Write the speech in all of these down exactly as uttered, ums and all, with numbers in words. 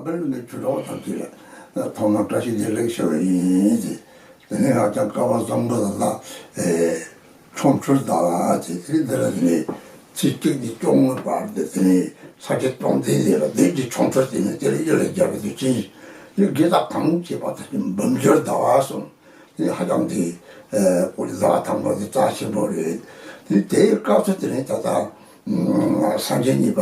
བོད་ནས་ཆོས་གྲོགས་ཐམས་ཅད་ལ་ཐོག་མར་བཀྲ་ཤིས་བདེ་ལེགས་ཞུ་བ་ཡིན། དེ་ནས་ཧ་ཅང་སྐལ་བ་བཟང་པོ་དང་། ཆོ་འཕྲུལ་དང་། དེ་དེ་ལ་དེ་ནས་ཚེས་གཅིག་ནས་བཅོ་ལྔའི་བར་དུ། དེ་ནས་ས་སྐྱ་བཅོམ་ལྡན་འདས་ལ་བདུད་ཀྱི་ཆོ་འཕྲུལ་བསྟན་ནས། དེ་ལ་ཡིད་ལ་རྒྱ་བ་དུ་ཅི་ཡིན་དགེ་རྩ་གང་བྱེད་པ་དེ་འབུམ་འགྱུར་ཟླ་བ་གསུངས། དེ་ཧ་ཅང་དེ་ཨ་པོ་ལི་ཟླ་བ་དང་པོ་དེ་རྩ་ཆེན་པོ་རེད། དེ་དེའི་སྐབས་སུ་དེ་ནས་ད་ལྟ་ཨ་སངས་རྒྱས་གཉིས་པ་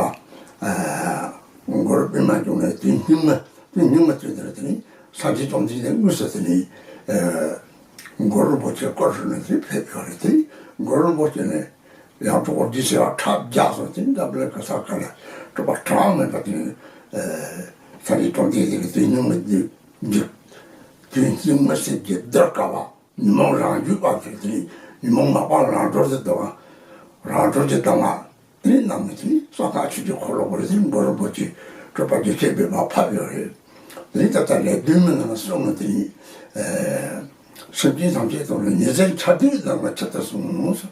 ཨ་གུ་རུ་པདྨ་འབྱུང་གནས་དུས་སྙིགས་མ། དུས་སྙིགས་མ་དུས་དེར་དེ་ནས་སངས་རྒྱས་བཅོམ་ལྡན་འདས་དངོས་སུ་དེ་ནས་ཨ་གུ་རུ་རིན་པོ་ཆེ་སྐུ་བཞུགས་ནས་དེ་ཕེབས་ཡོད་རེད། དེ་གུ་རུ་རིན་པོ་ཆེ་ནས་ཡང་གྲོགས་རྗེ་བྱེ་བ་ཕྲག་བརྒྱ་སོང་། དེ་ནས་འདབ་ལས་ག་ས་ག་ལ་སྤྲུལ་པ་གྲངས་མེད་པ་དེ་ནས་ཨ་སངས་རྒྱས་བཅོམ་ལྡན་འདས་ཀྱི་དུས་སྙིགས་མ་དུས་མཇུག་དུས་སྙིགས་མ་ཟེར་གྱི་འདིར་དཀའ་བ། ཉོན་མོངས་རང་རྒྱུད་པ་ཟེར་དེ། ཉོན་མོངས་མ་པ་རང་གྲོལ་དུ་ལྡང་བ། རང་གྲོལ་གྱི་ལྡང་བ། དེ་རྣམས་ནི་དེ་གསང་སྔགས་ཆོས་ཀྱི་འཁོར་ལོ་བར་དུ་གུ་རུ་རིན་པོ་ཆེ་སྤྲུལ་པ་རྗེ་བཙུན་པདྨ་ཕབ་ཡོད་རེད། དེ་ནས་ད་ལྟ་ལས་བདུན་མའི་ནང་གསུངས་ནས་དེ་ནས་ཨ་སེམས་ཅན་ཐམས་ཅད་དང་ལ་ཉི་ཟེར་འཆར་སྡུད་ལྡང་བའི་ཕྱིར་དུ་གསུངས་སོ།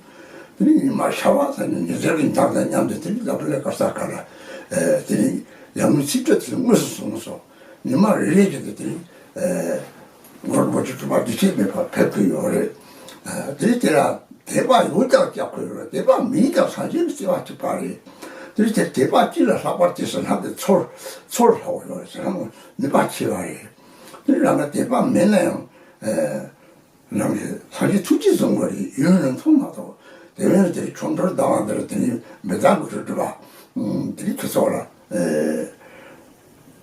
དེ་ནས་ཉི་མ་ཤར་བ་ཟེར་ནས་ཉི་ཟེར་གྱི་འཆར་དང་མཉམ་དུ་དེ་ནས་ལ་ཕུ་ལས་ག་ས་ག་ལ་ཨ་དེ་ནས་ཡར་ངོའི་ཚེས་བཅུ་དེ་དངོས་སུ་གསུངས་སོ། ཉི་མ་རེ་རེ་བཞིན་དུ་དེ་ནས་ཨ་གུ་རུ་རིན་པོ་ཆེ་སྤྲུལ་པ་རྗེ་བཙུན་པདྨ་ཕབ་ཕུལ་ཡོད་རེད། ཨ་དེ་དེ་ལ་དད་པ་ཡོད་ཀྱང་སྐྱབས་དགོས་ཡོད་རེད། དད་པ་མེད་ཀྱང་སངས་རྒྱས་ཀྱི་བརྩེ་བ་གཅིག་པ་རེད། དེ་དེ་དད་པ་གཅིག་ལ་ལྷག་པར་དེ་ཟེར་ལྷག་དེ་ཚོར་ཚོར་ལྷག་ཡོད་རེད་ཟེར་ན་ནུས་པ་ཆེ་བ་རེད། དེ་རང་ལ་དད་པ་མེད་ན་ཡང་ཨ་རང་གི་སངས་རྒྱས་ཐུགས་རྗེ་བཟུང་བ་རེད། ཡུན་རིང་ཐུང་མ་གཏོགས། དེ་བས་ན་དེར་ཆོ་འཕྲུལ་ཟླ་བ་འདིར་དེ་ནས་མི་ཚང་གི་རུ་སྒྲུབ་པ་དེ་ནས་ཁྱེད་ཚོ་ལ་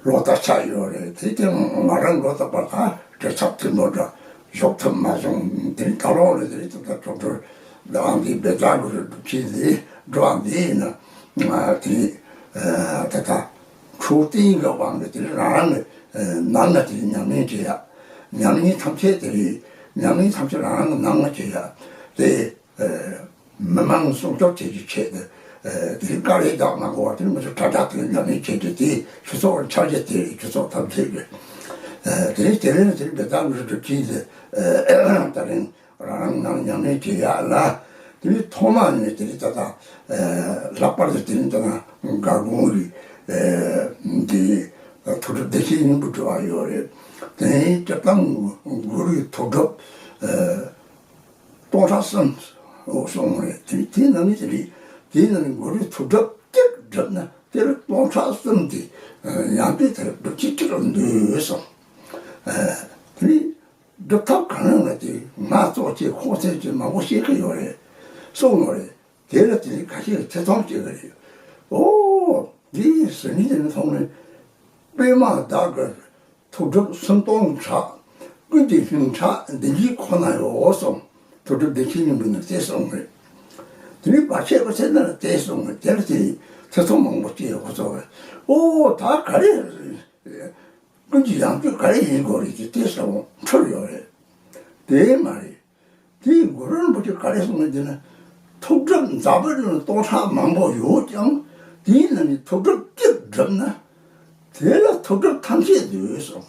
ལོ་ལྟར་ཆགས་ཡོད་རེད། དེ་དེ་ང་རང་ལོ་ལྟར་པ་ལ་བྲེལ་ཚབ་ཐེབས་མོ་འདྲ་ཞོག་ཐུབ་མ་སོང་། དེ་ནས་ད་ལོ་ལ་དེ་ནས་ད་ལྟ་ཆོ་འཕྲུལ་ཟླ་བ་འདི་མི་ཚང་གི་རུ་སྒྲུབ་ཆེད་དེ་འགྲོ་བ་འདི་ཡིན་ན་དེ་ནས་ད་ལྟ་ཆོས་སྟེང་གི་དབང་གིས་དེ་ནས་རང་རང་གི་ནང་ན་དེ་ནས་ཉམས་ལེན་བྱེད་ཡ། ཉམས་ལེན་ཐམས་ཅད་དེ་རེད། ཉམས་ལེན་ཐམས་ཅད་རང་རང་གི་ནང་ན་བྱེད་ཡ་དེ། མི་མང་སྲུང་སྐྱོབ་བྱེད་ཀྱི་ཆེད་དུ། དེ་རིང་དཀའ་ལས་རྒྱག་ན་གོ་བ་དེ་མི་ཚོ་དྲ་རྒྱ་དེ་ཉམས་ལེན་བྱེད་ཀྱི་དེ་ཆུ་ཚོགས་འཆར་གཞི་དེ་ཆུ་ཚོགས་ཐམས་ཅད་ཀྱི། དེ་རིང་དེ་རིང་དེ་རིང་འབད་ཐག་ངུ་སྒྲུབ་ཀྱིན་དེ། ད་རིང་རང་རང་ནང་ཉམས་ལེན་བྱེད་ཡག་ལ། དེ་རིང་ཐོག་མ་ནས་དེ་རིང་ད་ལྟ་ལྷག་པར་དུ་དེ་རིང་ད་ལྟ་འགག་སྒོ་རི་འདི་ཐུགས་སྒྲུབ་བདེ་ཆེན་སྙིང་པོ་སྒྲུབ་པ་ཡོད་རེད། དེ་རིང་སྤྱིར་བཏང་གུ་རུའི་ཐུགས་སྒྲུབ། སྟོང་ཕྲག་གསུམ་སོང་རེད། དེ་དེའི་ནང་ནས་དེ་རེད། དེའི་ནང་ནས་གུ་རུའི་ཐུགས་སྒྲུབ་གཅིག་བསྒྲུབས་ན་དེ་ལ་སྟོང་ཕྲག་གསུམ་དེ་ཡང་དེ་དེར་སྒྲུབ་བྱེད་གཅིག་ལ་འདུས་སོང་། དེ་ནས་སྒྲུབ་ཐབས་གང་ཡང་མེད་དེ་ང་གཙོ་ཆེ་ཁོ་ཚེ་ཆེ་མང་པོ་བཤད་ཀྱི་ཡོད་རེད། གསུངས་ཡོད་རེད། དེ་ལ་དེ་ནས་ཁ་ཤས་ཐེ་ཚོམ་བྱེད་ཀྱི་རེད། ཨོ་འདི་ཟེར་ནས་དེ་ནས་མཐོང་ནས་པདྨ་བདག་གི་ཐུགས་སྒྲུབ་སུམ་སྟོང་ཕྲག་ཀུན་གྱི་སྙིང་ཁྲག་འདི་ཉིད་ཁོ་ན་ཡོད་གསུངས། ཐུགས་སྒྲུབ་བདེ་ཆེན་སྙིང་པོ་ནས་དེ་གསུངས་རེད། དེ་ནས་བར་ཆད་པ་ཚེ་ན་ལ་དེ་གསུངས་རེད། དེ་ལ་དེ་ཐེ་ཚོམ་མང་པོ་སྐྱེས་ཡོད་ཁོ་ཚོ་རེད། ཨོ་ད་ག་རེ་ཀུན་གྱི་ཡང་སྤྱོད་ག་རེ་ཡིན་དགོས་རེད་ཅེས་དེ་གསུངས་འཁྲུལ་ཡོད་རེད། དེ་མ་རེད། དེའི་གུ་རུ་རིན་པོ་ཆེ་ག་རེ་གསུངས་ནས་ན། ཐུགས་སྒྲུབ་འཛམ་བུ་གླིང་སྟོང་ཕྲག་མང་པོ་ཡོད་ཀྱང་དེའི་ནང་ནས་ཐུགས་སྒྲུབ་གཅིག་བསྒྲུབས་ན། དེ་ལ་ཐུགས་སྒྲུབ་ཐམས་ཅད་འདུས་སོ།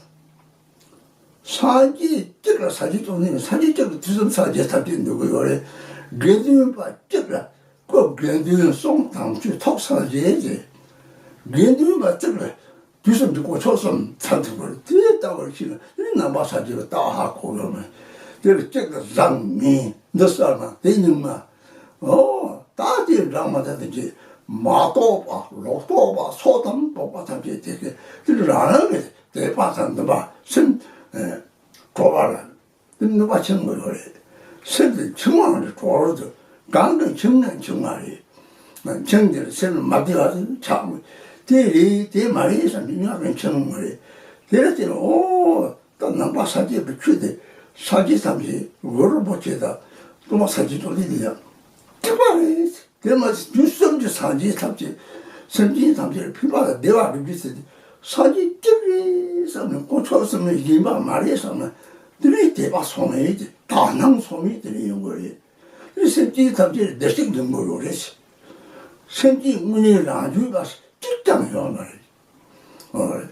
སངས་རྒྱས་གཅིག་ལ་ས་བཅུ་གཙུག་ནས་སངས་རྒྱས་གཅིག་ལ་དུས་གསུམ་སངས་རྒྱས་ཐམས་ཅད་འདུས་ཀྱི་ཡོད་རེད། དགེ་འདུན་པ་གཅིག་ལ་སྐུ་དགེ་འདུན་གསུམ་དམ་ཆོས་ཐོབ་སངས་རྒྱས་ཟེར། དགེ་འདུན་པ་གཅིག་ལ་དུས་གསུམ་གྱི་དཀོན་མཆོག་གསུམ་ཚང་ཐུབ་པར་དེ་ལྟ་བར་ཤེས་ན་དེ་ནི་ནང་པ་སངས་རྒྱས་པའི་ལྟ་བ་ཧ་གོ་ཡོད་མེད། དེ་ལ་གཅིག་གི་བཟང་ངན་འདི་གསར་མ་དེ་ཉུང་མ། ཨོ་ད་དེ་འདྲ་མ་ད་དེ་ཅི་མ་རྟོགས་པ་ལོག་རྟོག་པ་ཚོགས་དང་རྟོག་པ་ཐམས་ཅད་དེ་གི་དེ་རང་རང་གི་དད་པ་དང་འདུན་པ་སེམས་གྲོལ་བ་ལ། དེ་ནུས་པ་ཆེན་པོ་ཡོད་རེད། སེམས་དེ་འཆིང་བ་རེད། གྲོགས་རེད། གང་གི་འཆིང་ན་འཆིང་བ་རེད། འཆིང་དེར་སེམས་མ་བདེ་བ་ཆགས་མོད། དེ་རེད་དེ་མ་རེད་བསམ་ནས་སྙམ་པའི་འཆིང་བ་རེད། དེ་ལ་དེ་ལ་ཨོ་ད་ནང་པ་སངས་རྒྱས་པའི་ཆོས་དེ་སངས་རྒྱས་ཐམས་ཅད་གུ་རུ་རིན་པོ་ཆེ་དང་སྟོན་པ་སངས་རྒྱས་བཅོམ་ལྡན་འདས་ཡང་གཅིག་པ་རེད། དེ་མ་ཟད་དུས་གསུམ་གྱི་སངས་རྒྱས་ཐམས་ཅད་སེམས་ཅན་ཐམས་ཅད་ཕན་པ་དང་བདེ་བ་སྒྲུབ་རྒྱུ་ཟེར་ཏེ་སངས་རྒྱས་གཅིག་རེད་བསམ་ནས་དཀོན་མཆོག་གསུམ་ལས་གཞན་པ་མ་རེད་བསམ་ན་དེ་ནས་དད་པ་སོང་མེད་ཀྱི་དག་སྣང་སོང་མེད་དེ་ནས་ཡོང་གི་རེད། དེ་སེམས་ཅན་ཐམས་ཅད་བདེ་སྐྱིད་འབྱུང་གི་ཡོད་རེད། སེམས་ཅན་དངོས་གནས་རང་རྒྱུད་པ་གཅིག་ཀྱང་ཡོད་མ་རེད། ཨོ།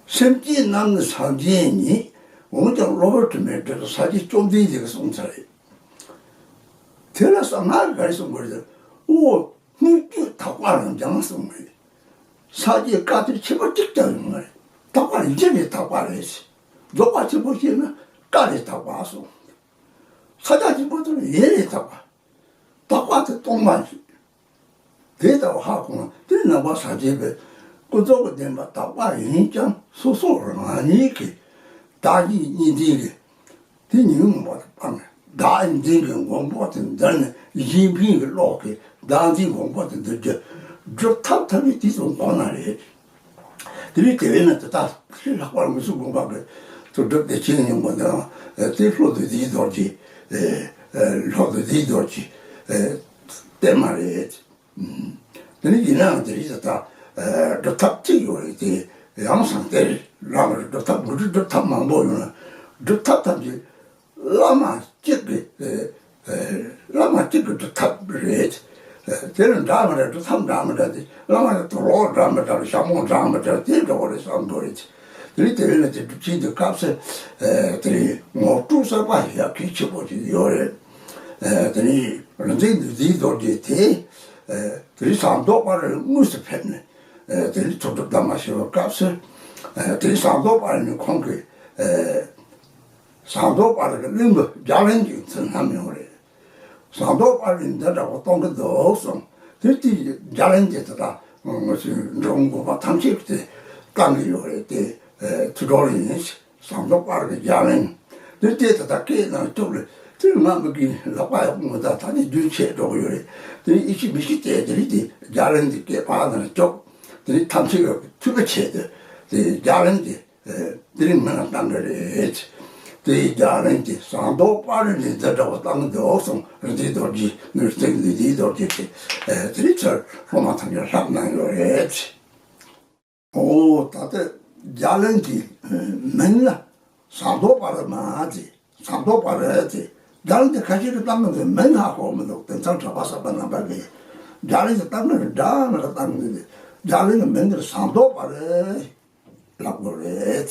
སེམས་ཅན་རྣམས་ནི་སངས་རྒྱས་ཉིད། འོན་ཀྱང་གློ་བུར་དྲི་མས་སྒྲིབ་པའི་སངས་རྒྱས་བཅོམ་ལྡན་འདས་ཀྱིས་གསུངས་ཚར་རེད། དེ་ལ་གསང་སྔགས་ག་རེ་གསུངས་པ་རེད། ཨོ། སྔོན་སྐྱོད་དག་པ་རང་རྐྱང་གསུངས་པ་རེད། སངས་རྒྱས་བཀའ་གཏེར་ཁྱད་པར་གཅིག་ཀྱང་ཡོད་མ་རེད། དག་པ་ལ་ཡིད་ལས་དག་པ་རེད། རྫོགས་པ་ཆེན་པོ་ཞེས་ན་ཀ་ལས་དག་པ་གསུངས། ས་ཆ་ཆེན་པོ་དེ་ལ་ཡེ་ལས་དག་པ། དག་པ་དེ་སྟོང་པ་ཞིག་དེ་ལྟ་བུ་ཧ་གོ་ན་དེ་ནང་པ་སངས་རྒྱས་པའི་ཀུན་རྫོབ་ཀྱི་བདེན་པ་དག་པ་ཡིན་ཀྱང་སོ་སོ་རང་ཉིད་ཀྱི་བདག་ཉིད་གཉིས་འཛིན་གྱི་དེ་ཉོན་མོངས་པ་དང་སྤངས་ནས་བདག་འཛིན་གྱི་མགོན་པོ་དེ་འདིར་ནས་གཞན་ཕན་གྱི་བློ་གིས་བདག་འཛིན་མགོན་པོ་དེ་འདིར་གྱུར་སྒྲུབ་ཐབས་ཐབས་ཀྱི་དེ་ཙམ་གོ་ན་རེད། དེ་རིང་དེ་བས་ན་དེ་དག་ལྷག་པར་དངོས་སུ་དགོངས་པ་གི་ཐུགས་སྒྲུབ་བདེ་ཆེན་སྙིང་པོ་འདི་རང་དེ་ལྷོ་དུ་དེའི་རྡོ་རྗེ། ལྷོ་དུ་དེའི་རྡོ་རྗེ་བསྟན་མ་རེད། དེ་ནི་ཡིན་ནའང་དེ་རིང་དེ་དག་སྒྲུབ་ཐབས་གཅིག་ཡོད་རེད་དེ། ཡང་སང་སྟེ་རང་གི་སྒྲུབ་ཐབས་མུ་སྒྲུབ་སྒྲུབ་ཐབས་མང་པོ་ཡོད་ན་སྒྲུབ་ཐབས་ཐམས་ཅད་བླ་མ་གཅིག་གི་ཨེ་ཨེ་བླ་མ་གཅིག་གི་སྒྲུབ་ཐབས་རེད། ཨེ་དེ་ལ་འདྲ་མི་འདྲ་སྒྲུབ་ཐབས་འདྲ་མི་འདྲ་དེ་བླ་མ་གི་དུག་ལོག་འདྲ་མི་འདྲ་ཞྭ་མོ་འདྲ་མི་འདྲ་དེ་འགྲོ་བ་རེད་བསམ་འགྲོ་རེད། དེ་ནི་དེ་བས་ན་དེ་སྒྲུབ་ཆེན་དེ་སྐབས་སུ་ཨེ་དེ་རིང་ངོ་སྤྲོད་གསར་པ་ཡག་གལ་ཆེ་པོ་ཅིག་ཡོད་རེད། ཨེ་དེ་ནི་རིག་འཛིན་བདུད་རྩིའི་རྡོ་རྗེ་དེ་ཨེ་དེ་རིང་ཟངས་མདོག་དཔལ་རི་དངོས་སུ་ཕེབས་ནས་ཨེ་དེ་རིང་ཐུགས་སྒྲུབ་གདམས་ངག་ཞུ་བའི་སྐབས་སུ་ཨེ་དེ་རིང་ཟངས་མདོག་དཔལ་རི་ནས་ཁོང་གིས་ཨེ། ཟངས་མདོག་དཔལ་རི་གི་གླིང་བུ་རྒྱ་གླིང་གི་མཚན་བསྣམས་ཡོད་རེད། ཟངས་མདོག་དཔལ་རི་འདི་འདྲ་བོ་གཏོང་གི་འདུག་གསུངས། དེ་དུས་རྒྱ་གླིང་དེ་དེ་དག་ང་ཚོའི་འབྲི་གུང་གོང་མ་ཐམས་ཅད་ཀྱིས་དེ་བཏང་གི་ཡོད་རེད་དེ། ཐུགས་སྒྲུབ་ཡིན། ཟངས་མདོག་དཔལ་རི་གི་རྒྱ་གླིང་། དེ་དེ་དེ་དག་སྐད་ནང་བཅུག་ལ་དེ་ང་མི་གི་ལག་པ་ཡག་པོ་མི་འདུག་ད་ནི་རྒྱུན་ཆད་འགྲོ་གི་ཡོད་རེད། དེ་ཡིད་ཆེས་མི་ཤེས་ཏེ་དེ་རིང་དེ་རྒྱ་གླིང་དེ་སྐད་པ་ནང་བཅུག་དེ་རིང་ཐམས་ཅད་ཀྱིས་ཐུགས་ཁུར་ཆེ་དེ་དེ་རྒྱ་གླིང་དེ། དེ་རིང་མི་ལ་བཏང་གི་རེད། དེ་རྒྱ་གླིང་གི་ཟངས་མདོག་དཔལ་རི་ནས་འདི་འདྲ་བོ་བཏང་གི་འདུག་གསུངས། རིག་འཛིན་རྡོ་རྗེ་ནུས་སྟེང་ལས་འདིའི་རྡོ་རྗེ་དེ་དེ་རིང་ཚར་སློབ་མ་ཐམས་ཅད་ལྷབ་གནང་ཡོད་རེད། ཨོ་ད་ལྟ་རྒྱ་གླིང་གི་མིང་ལ་ཟངས་མདོག་དཔལ་རི་མ་དེ་ཟངས་མདོག་དཔལ་རི་དེ་རྒྱ་གླིང་གི་ཁ་ཤས་ཀྱིས་བཏང་གི་འདུག་མིང་ཧ་གོ་མི་འདུག་དེང་སང་གྲྭ་པ་གསར་པ་རྣམ་པ་གིས་རྒྱ་གླིང་གི་བཏང་གི་རེད་འདྲ་མི་འདྲ་བཏང་གི་འདུག་རྒྱ་གླིང་གི་མིང་དེ་ཟངས་མདོག་དཔལ་རི། ལབ་དགོས་རེད།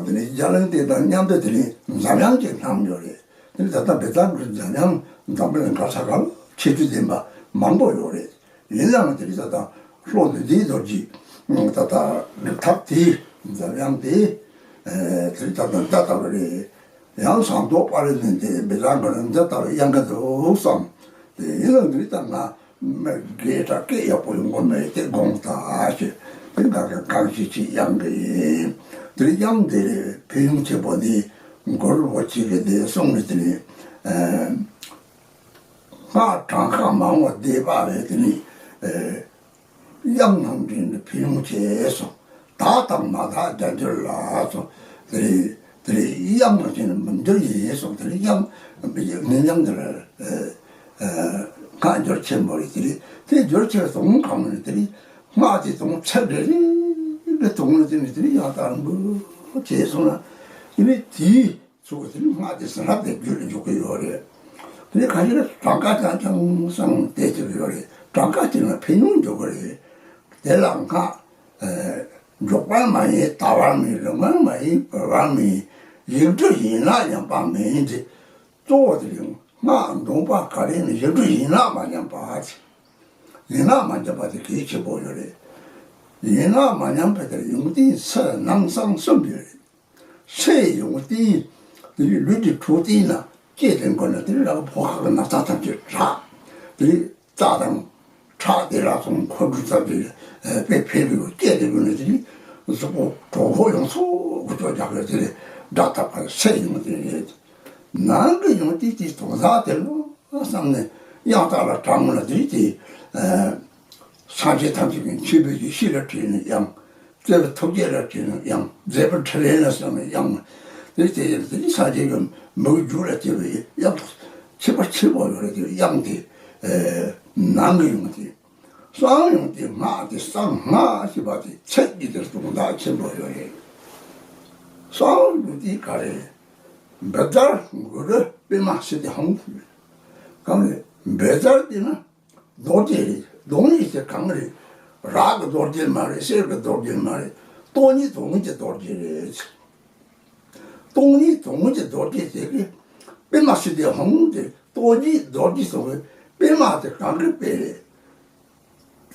དེ་ནས་རྒྱ་གླིང་དེ་དང་མཉམ་དུ་དེ་ནས་འཛམ་གླིང་གི་སྣང་ཡོད་རེད། དེ་ནས་ད་ལྟ་བེ་ཙང་གི་འཛམ་གླིང་འཛམ་བུ་གླིང་ག་ས་ག་ལ་ཁྱད་ཆོས་ལྡན་པ་མང་པོ་ཡོད་རེད། ཡིན་ནའང་དེ་རིང་ད་ལྟ་ལྷོ་ནུབ་བདེའི་རྡོ་རྗེ་ད་ལྟ་སྒྲུབ་ཐབས་དེ་འཛམ་གླིང་དེ་དེ་རིང་ད་ལྟ་འདི་ལྟ་བུ་རེད། ཡང་ཟངས་མདོག་དཔལ་རི་ནས་དེ་བེ་ཙང་གི་འདི་ལྟ་བུ་གཡང་གི་འདུག་བསམ། དེ་ཡིན་ནའང་དེ་རིང་ད་ང་མི་དགེ་དྲག་སྐད་ཡག་པོ་ཡོང་གི་མེད་དེ་དགོངས་དག་ཞེས་དེ་ང་གི་གང་ཞིག་ཅིག་གཡང་གི་ཡིན། དེ་རིང་གཡང་དེ་རེད། ཕན་ཡོན་ཆེན་པོ་འདི་གུ་རུ་བོ་ཆེ་གི་དེ་གསུངས་ནས་དེ་རིང་། སྔགས་གྲངས་ཀ་མང་བ་བཟླས་པ་བས་དེ་ནི། གཡང་རྣམས་ཀྱི་ནི་ཕན་ཡོན་ཆེ་གསུངས། དག་དང་མ་དག་བརྒྱ་འགྱུར་ལ་གསུངས། དེ་རེད། དེ་རེད། གཡང་རྣམས་ཀྱི་ནི་མི་འགྱུར་ཡིན་གསུངས། དེ་རེད། གཡང་ངན་གཡང་དེ་ལ་སྔགས་འགྱུར་ཆེན་པོ་རེད། དེ་རེད། དེ་འགྱུར་ཆེ་གསུངས་གང་ནི་དེ་རེད། སྔགས་དེ་དང་ཚད་རེ་རེ་རེ་དང་ནི་དེ་ནི་དེ་རེད། ཡང་དག་རང་གི་བྱས་སོང་ན་དེ་ནི་དེའི། ཚུགས་དེ་ནི་སྔགས་དེ་ཟིན་རབ་དེ་རྒྱུད་ལ་འཇུག་གི་ཡོད་རེད། དེ་ནི་ཁ་ཤས་ལ་གྲངས་ཀ་རྐྱང་རྐྱང་སང་བལྟས་ཀྱི་ཡོད་རེད། གྲངས་ཀ་དེ་ལ་ཕན་ཡོན་འཇུག་གི་རེད། དེ་ལ་སྔགས་འཇུག་པ་མ་ཡིན། ལྟ་བ་མིན། ལུང་མ་ཡིན། བོར་བ་མིན། ཡིག་འབྲུ་ཡིན་ལ་ཉམས་པ་མིན་ཏེ། གཙོ་བོ་དེ་ཡང་སྔགས་འདོན་པ་ག་རེ་ནི་ཡིག་འབྲུ་ཡིན་ལ་མ་ཉམས་པ། ཡིན་ལ་མ་ཉམས་པ་དེ་གལ་ཆེན་པོ་ཡོད་རེད། ཡིན་ལ་མ་ཉམས་པ་དེར་ཡོན་ཏན་ཕྱི་ནང་གསང་གསུམ་ཡོད་རེད། ཕྱིའི་ཡོན་ཏན་དེ་ལུས་ཀྱི་འཕྲོད་བསྟེན་ན་སྐྱེས་དེ་འགོ་ན་དེ་རག་ཕོ་ཁ་གི་ན་ཚ་ཐམས་ཅད་དྲག་དེ་རྩ་དང་ཁྲག་དེ་རག་སོང་། ཁོ་འགྲུལ་ཚ་དེ་དཔེ་ཕེབས་ཡོད། སྐྱེས་དེ་འགོ་ན་དེ་གཟུགས་པོ་གྲོགས་པོ་ཡོངས་སུ་འགུལ་སྐྱོད་རྒྱག་གི་དེ་དགྲ་ཐག་པ་ཕྱིའི་ཡོན་ཏན་རེད། ནང་གི་ཡོན་ཏན་དེ་དོན་དག་དེ་ལོ། བསམ་ནས་གཡང་དག་ལ་དྲངས་ན་དེ་དེ། སངས་རྒྱས་ཐམས་ཅད་ཀྱི་མཆོད་པའི་ཡེ་ཤེས་ལ་དྲངས་ནས་གཡང་། བརྩེ་བའི་ཐུགས་རྗེ་ལ་དྲངས་ནས་གཡང་། མཛད་པའི་ཕྲིན་ལས་ལ་བསམ་ནས་གཡང་། དེ་དེ་དེ་སངས་རྒྱས་ཀྱི་མི་རྒྱུད་ལ་སྐྱེ་བའི་གཡང་། ཁྱད་པར་ཆེན་པོ་ཡོད་རེད། དེ་གཡང་དེ་ནང་གི་ཡོན་ཏན། གསང་ཡོན་ཏན་སྔགས་དེ་གསང་སྔགས་ཞེས་པ་དེ་ཚིག་གི་དེར་དོན་དག་ཆེན་པོ་ཡོད་རེད། གསང་ཡོན་ཏན་ག་རེ། བཛྲ་གུ་རུ་པདྨ་སིདྡྷི་ཧཱུྃ། གང་རེད། བཛྲ་དེ་ན་རྡོ་རྗེ་རེད། སྟོང་ཉིད་དེ་གང་རེད། རང་གི་རྡོ་རྗེ་མ་རེད། གསེར་གྱི་རྡོ་རྗེ་མ་རེད། སྟོང་ཉིད་དོན་གྱི་རྡོ་རྗེ་རེད། སྟོང་ཉིད་དོན་གྱི་རྡོ་རྗེ་དེ་གི་པདྨ་སིདྡྷི་ཧཱུྃ་དེ་སྟོང་ཉིད་རྡོ་རྗེ་སོགས་པའི་པདྨ་དེ་གང་གི་དཔེ་རེད།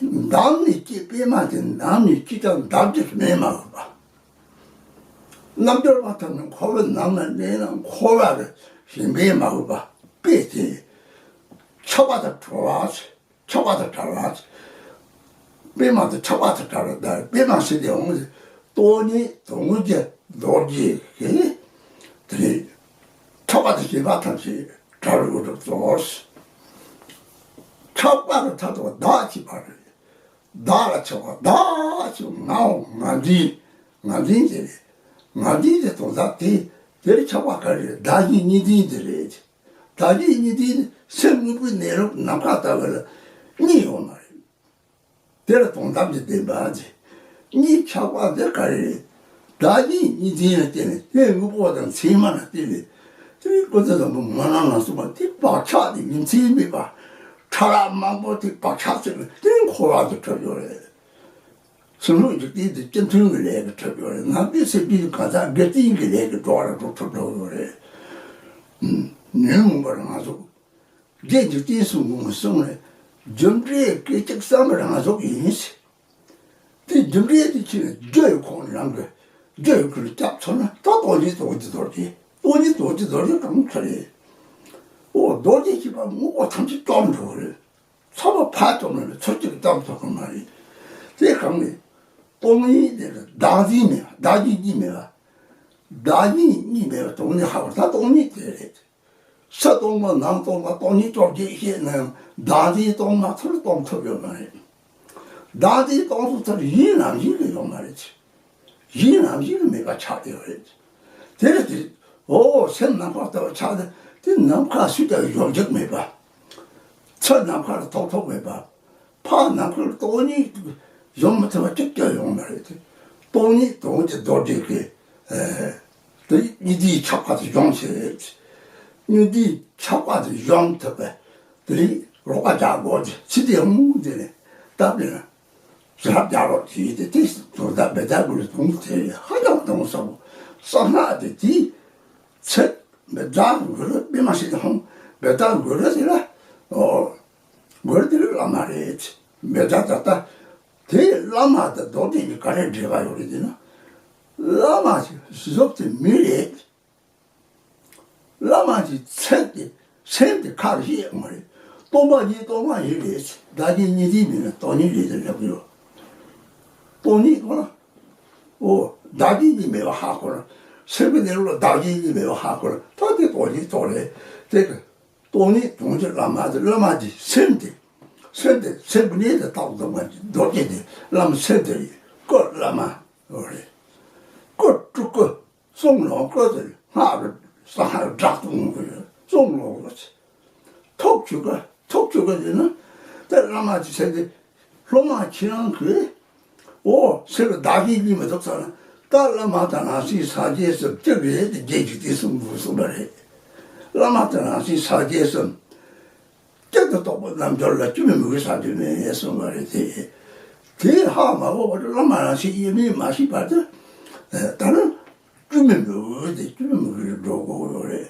འདམ་ནས་སྐྱེས་པདྨ་དེ་འདམ་ནས་སྐྱེས་ཀྱང་འདམ་གྱི་མེ་མ་འོད་པ། རྣལ་འབྱོར་པ་ཐམས་ཅད་འཁོར་བའི་ནང་ན་གནས་ན་འཁོར་བ་གི་ཞིང་པས་མ་འོས་པ་དཔེ་དེ། ཆགས་པ་དང་བྲལ་བ། ཆགས་པ་དང་བྲལ་བ། པདྨ་དེ་ཆགས་པ་དང་བྲལ་བ་དང་པདྨ་སིདྡྷི་ཧཱུྃ་དེ་སྟོང་ཉིད་དོན་གྱི་རྡོ་རྗེ་གིས་དེ་ནས་ཆགས་པ་དང་ཞེན་པ་ཐམས་ཅད་བྲལ་བའི་གྲུབ་ཐོབ། ཆགས་པ་གི་མཐར་ཐུག་བདག་ཅེས་པ་རེད། བདག་ལ་ཆགས་པ། བདག་ཅེས་ངའོ། ང་འདི། ང་འདི་དེ་རེད། ང་འདི་དེ་དོན་དག་དེ། དེར་ཆགས་པ་ག་རེ་རེད། བདག་གི་གཉིས་འཛིན་དེ་རེད། བདག་གི་གཉིས་འཛིན་ནི་སེམས་དངོས་པོའི་གནས་ལུགས་ནམ་མཁའ་ལྟ་བུ་ལ་གཉིས་ཡོད་མ་རེད། དེ་ལ་དོན་དམ་གྱི་བདེན་པ་དེ། གཉིས་ཆགས་པ་དེ་ག་རེ་རེད། བདག་གི་གཉིས་འཛིན་ལ་བརྟེན་ནས་དེ་དངོས་པོ་དང་མཚན་མ་ལ་བརྟེན་ནས་དེ་ཀུན་རྫོབ་དང་པོ་མ་ན་ན་གསུངས་པ་དེ་བག་ཆགས་དེ་ཉིན་མཚན་མེད་པ་ཕྲ་རགས་མང་པོ་དེ་བག་ཆགས་ཚོས་དེ་འཁོར་བ་དུ་གྲུབ་ཡོད་རེད། སེམས་ལུགས་འཇིག་རྟེན་དུ་སྤྱི་མཐུན་གྱི་ལས་ཀྱི་གྲུབ་ཡོད་རེད། ནང་པའི་སེམས་ཀྱི་གང་ཟག་སྒེར་བཙན་གྱི་ལས་ཀྱི་འགྲོ་བ་ལ་འགྲོ་ཐུབ་འགྲོ་ཡོད་རེད། ཉོན་མོངས་པ་རང་གཟུགས། རྗེ་འཇིག་རྟེན་གསུམ་མགོན་གསུངས་ནས་རྒྱུ་འབྲས་སྐད་ཅིག་བསམ་པ་རང་གཟུགས་ཡིན་ཟེར། དེ་རྒྱུ་འབྲས་དེ་ཕྱིར་རྒྱུ་ཡི་ཁོང་རང་གི་རྒྱུ་ཡི་ཁུར་སྐྱབས་ཚོར་ན་ད་སྟོང་ཉིད་རྡོ་རྗེ་རྡོ་རྗེ། སྟོང་ཉིད་རྡོ་རྗེ་རྡོ་རྗེ་གང་ཚོར་རེད། འོ་རྡོ་རྗེ་ཞེས་པ་དངོས་པོ་ཐམས་ཅད་སྟོང་འགྲོ་གི་རེད། ཚོར་བ་ཕར་སྟོང་ནས་ཚོར་གཅིག་གི་གཏམ་ཐོག་གི་མ་རེད། དེ་གང་ནས་སྟོང་ཉིད་དེ་ལ་བདག་འཛིན་མེད་པ། བདག་གི་གཉིས་མེད་པ། བདག་གཉིས་གཉིས་མེད་པ་སྟོང་ཉིད་ཧ་བར་ད་སྟོང་ཉིད་དེ་རེད། ཕྱི་སྟོང་པ་ནང་སྟོང་པ་སྟོང་ཉིད་ཅོག་ཅེས་བཤད་ན་ཡང་བདག་འཛིན་སྟོང་མ་ཚུར་སྟོང་ཐུབ་ཡོད་མ་རེད། བདག་འཛིན་སྟོང་སོང་ཚུར་ཡིན་ནམ་ཡིན་གི་ཡོད་མ་རེད། ཡིན་ནམ་ཡིན་གི་མེད་པ་ཆགས་བསྡད་ཡོད་རེད། དེ་ལ་དེ་འོ་སེམས་ནམ་མཁའ་ལྟ་བུ་ཆགས་ཏེ་དེ་ནམ་མཁའ་སུས་ཀྱང་གཞོམ་འཇུག་མེད་པ། ཚུར་ནམ་མཁའ་ལ་ཐོགས་ཐོགས་མེད་པ། ཕར་ནམ་མཁའ་ལ་སྟོང་ཉིད་གཞོམ་མི་ཐུབ་པ་གཅིག་ཀྱང་ཡོང་མ་རེད་དེ། སྟོང་ཉིད་དོན་གྱི་རྡོ་རྗེ་གིས་དེ་གཉིས་འཛིན་ཆགས་པ་དེ་གཞོམ་བྱེད། གཉིས་འཛིན་ཆགས་པ་དེ་གཞོམ་ཐུབ་པ་དེ་རིགས་རོགས་པ་རྒྱག་དགོས་ཏེ་ཕྱི་དེ་ཧུང་དེ་ནས་སྟབས་ལེན་ཟབ་རྒྱག་རོགས་བྱེད་དེ་དེ་དོན་དག་བེ་ད་གུ་རུ་དོན་དེ་ཧ་ཅང་དོན་ཟབ་པོ། གསང་སྔགས་དེ་དེའི་ཚད་མེད་དག་གི་རུ་དཔེ་མ་སྲིད་ཧོང་མེད་དག་གི་རུ་དེ་ལ་ཨོ། གོ་ར་དེ་ལ་བླ་མ་རེད། མེད་ད་ད་ལྟ་དེ་བླ་མ་དང་རྡོ་རྗེ་གཉིས་ག་རེ་འབྲེལ་བ་ཡོད་རེད་ཟེར་ན། བླ་མ་ཞིག་གཟུགས་དེ་མི་རེད། བླ་མ་ཞིག་ཚེ་དེ་སེམས་དེ་ཁ་ཞེ་མ་རེད། སྟོང་པ་ཉིད་སྟོང་པ་ཉིད་རེད། བདག་ཉིད་གཉིས་དེ་མིན་ན་སྟོང་ཉིད་རེད་ཟེར་ལབ་ཀྱི་ཡོད། སྟོང་ཉིད་ཁོ་ན། ཨོ། བདག་ཉིད་གཉིས་མེད་པ་ཧ་གོ་ན། སེམས་ཀྱི་གནས་ལུགས་བདག་ཉིད་གཉིས་མེད་པ་ཧ་གོ་ན་ད་དེ་སྟོང་ཉིད་སྟོང་རེད་དེ། སྟོང་ཉིད་སྟོང་གཞི་བླ་མ་དེ་བླ་མ་དེ་སེམས་དེ། སེམས་དེ་སེམས་ཀྱི་གནས་དེ་རྟག་ཏུ་མ་རྡོ་རྗེ་དེ་བླ་མ་སེམས་དེ་ཡིན། སྐུ་བླ་མ་རེད། སྐུ་སྤྲུལ་སྐུ་གསུང་ལོངས་སྐུ་དེ་སྔགས་རེད། ས་ཧ་བསྒྲགས་གཏོང་གི་རེད། གསུང་ལོངས་སྐུ་ཐུགས་ཆོས་སྐུ་ཐུགས་ཆོས་སྐུ་དེ་ནི་དེ་བླ་མ་དེ་སེམས་དེ་སློབ་མ་ཁྱེད་རང་གིས། ཨོ། སེམས་ལ་བདག་གིས་གཉིས་མི་འདུག་ཟེར་ན། ད་བླ་མ་དང་རང་བཞིན་སངས་རྒྱས་སུ་གཅིག་རེད་དེ་རྒྱས་ཀྱི་དེ་གསུངས་དགོས་གསུངས་པ་རེད། བླ་མ་དང་རང་བཞིན་སངས་རྒྱས་སུ་གཅིག་ཏུ་རྟོགས་པའི་རྣལ་འབྱོར་ལ་སྐྱོན་མི་དགོས་ས་དེ་མེད་གསུངས་པ་རེད་དེ། དེ་ཧ་མ་གོ་བར་དུ་བླ་མ་རང་བཞིན་དབྱེར་མེད་མ་ཤེས་པར་དུ། ད་ནི་སྐྱོན་མི་དགོས་དེ་སྐྱོན་མི་དགོས་འགྲོ་དགོས་ཡོད་རེད།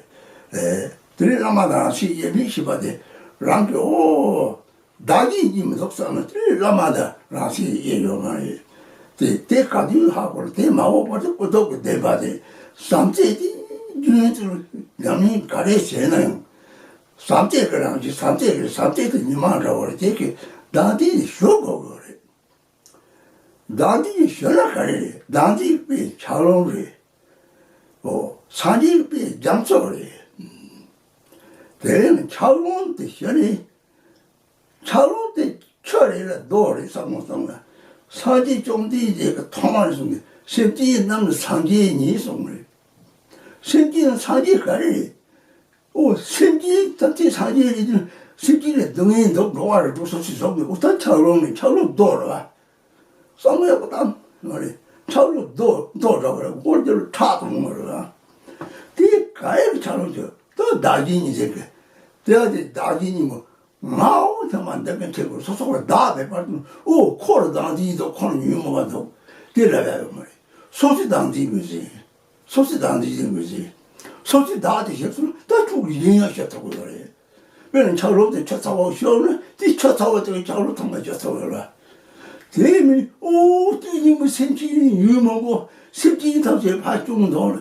དེ་ནི་བླ་མ་དང་རང་བཞིན་དབྱེར་མེད་ཤེས་པ་དེ་རང་གི་ཨོ། བདག་གིས་གཉིས་མི་འདུག་བསམ་ན་དེ་བླ་མ་དང་རང་བཞིན་དབྱེར་ཡོད་མ་རེད། དེ་དེ་ག་དུས་ཧ་གོ་ར་དེ་མ་འོངས་པར་དུ་སྐུ་སྟོབས་ཀྱི་བདེན་པ་དེ་བསམ་གཏན་དེ་རྒྱུན་དུ་ཉམས་ལེན་ག་རེ་བྱས་ན་ཡང་། བསམ་གཏན་གྱི་རང་བཞིན་བསམ་གཏན་གྱི་བསམ་གཏན་གྱི་ཉི་མ་འདྲ་བར་དེ་གི་བདག་ཉིད་ཞུ་དགོས་དགོས་རེད། བདག་ཉིད་ཞུ་ན་ག་རེ་རེད། བདག་ཉིད་དཔེ་ཆབ་ལོང་རེད། ཨོ། སངས་རྒྱས་དཔེ་རྒྱ་མཚོ་རེད། དེ་ནི་ཆབ་ལོང་དེ་ཞུ་ནས། ཆབ་ལོང་དེ་ཆུ་རེད་ལ་རྡོ་རེད་བསམ་བློ་བཏང་ན། སངས་རྒྱས་བཅོམ་ལྡན་འདས་ཀྱིས་ཐོག་མར་གསུངས་ཏེ་སེམས་ཅན་རྣམས་ནི་སངས་རྒྱས་ཉིད་གསུངས་རེད། སེམས་ཅན་ནི་སངས་རྒྱས་ག་རེ་རེད། ཨོ། སེམས་ཅན་ཐམས་ཅད་སངས་རྒྱས་རེད་དུས་སེམས་ཅན་ལ་སྡུག་བསྔལ་འདུག་འགྲོ་བ་རེད་འགྲོ་སོ་སོས་བཟོ་དགོས། ཨོ་ད་ཆབ་ལོང་ནི་ཆབ་ལོང་རྡོ་རེད་བ། བསམ་བློ་ཡག་པོ་བཏང་ང་རེད། ཆབ་ལོང་རྡོ་རྡོ་འདྲ་བ་རེད། སྒོར་རྒྱབ་ལ་ཁྲག་གཏོང་མ་རེད་བ། དེ་ག་ཡེ་གི་ཆབ་ལོང་ཅིག་ད་བདག་གིས་གཉིས་ཟེར་གི། དེ་ཡང་དེ་བདག་གིས་གཉིས་མོ། ང་འོ་ཐ་མ་འདི་ག་ཁྱེད་ཀྱི་སོ་སོ་ལ་བདག་མེད་པར་དུ་ཨོ་ཁོ་ལ་བདག་འཛིན་འདུག་ཁོ་ལ་ཉོན་མོངས་པ་འདུག་དེ་ལབ་ཡ་ཡོད་མ་རེད། སོ་སོས་བདག་འཛིན་དགོས་ཟེར། སོ་སོས་བདག་འཛིན་དགོས་ཟེར། སོ་སོས་བདག་དེ་བྱེད་ཚུལ་ད་ཕྲུ་གུ་ཡིན་ཡང་བཤད་ཐུབ་ཀྱི་ཡོད་རེད། དཔེར་ན་ཆབ་ལོང་དེ་ཆུ་ཚ་བོ་ཤོར་ན་དེ་ཆུ་ཚ་བོ་དེ་ཆབ་ལོང་ཐང་མ་ཆུ་ཚ་བོ་ལ། དེ་མིན་ཨོ་དེ་ཉིན་མོ་སེམས་ཅན་ཉོན་མོངས་པོ་སེམས་ཅན་ཐམས་ཅད་ཕར་བཅུག་འདུག་